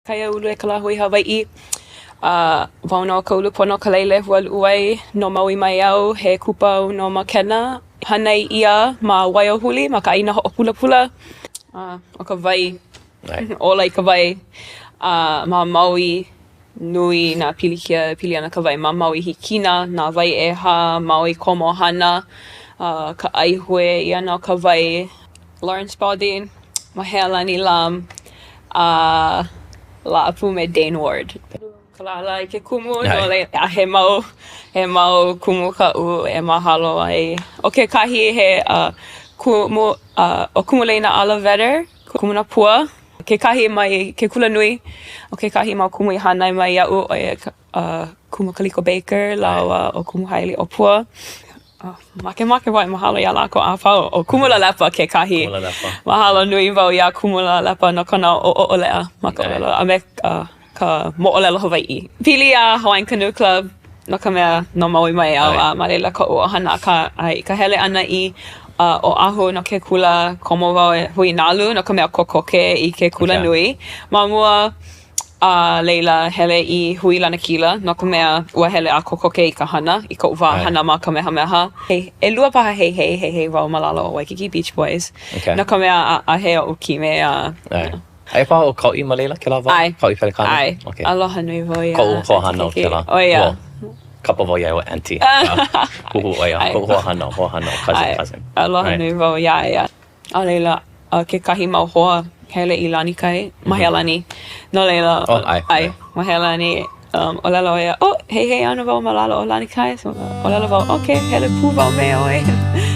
Kaiāulu e ka lāhui Hawaiʻi. A wau nō ka Ulupono Kalailehua Luʻuwai no Maui mai au, he kupa au no Makena. Hānai ʻia ma Waiohuli ma ka ʻāina hoʻopulapula. A ʻo ka wai, ola i ka wai. A ma Maui, nui nā pilikia e pili ana ka wai. Ma Maui Hikina, nā wai ʻehā, Maui Komohana, ka ʻaihue ʻia no ka wai. Lauren Spaulding, Mahealani Lam, a laʻa pū me Dane Ward. Ka lālā i ke kumu, no laila, a he mau, he mau kumu kaʻu e mahalo ai. ʻO kekahi he uh, kumu, uh, ʻo Kumuleina Alaveter, kumu Napua, kekahi mai ke kulanui, ʻo kekahi mau kumu i hānai mai iaʻu, ʻo ia ka uh, Kumu Kaliko Baker lāua ʻo Kumu Haili ʻOpua. Oh, makemake wau e mahalo iā lākou a pau. ʻO Kumu Lalepa kekahi. Kumu Lalepa. Mahalo nui wau iā Kumu Lalepa no kona ʻoʻoleʻa ma ka ʻōlelo a me uh, ka moʻolelo Hawaiʻi. Pili iā Hawaiian Canoe Club no ka mea no Maui mai au a ma laila koʻu ʻohana akā i ka hele ʻana i uh, Oʻahu no ke kula komo wau e hui nalu no ka mea kokoke i ke kula nui. Ma mua A laila, hele i hui lanakila, no ka mea, ua hele a kokoke i ka hana, i koʻu wā hana ma Kamehameha. ʻElua paha heihei, heihei wau ma lalo o Waikiki Beach Boys. No ka mea, ʻaʻahe oʻu kime a. Aia paha ʻo Kauʻi ma laila kēlā wā? ʻAe. Kauʻi Pelekane? ʻAe. Okay. Aloha nui wau iā Koʻu hoahānau kēlā. ʻO ia. Well, kapa wau iā ia ʻo Auntie. Huhū ʻo ia. Koʻu hoahānau, hoahānau, cousin, cousin. Aloha nui wau iā ia. A laila, a kekahi mau hoa hele i Lanikai, Mahealani. No laila, oh, ʻae, ʻae, Mahealani, um, ʻōlelo ʻo ia, oh, heihei ana wau ma lalo o Lanikai. So, ʻōlelo wau, okay, hele pū wau me ʻoe.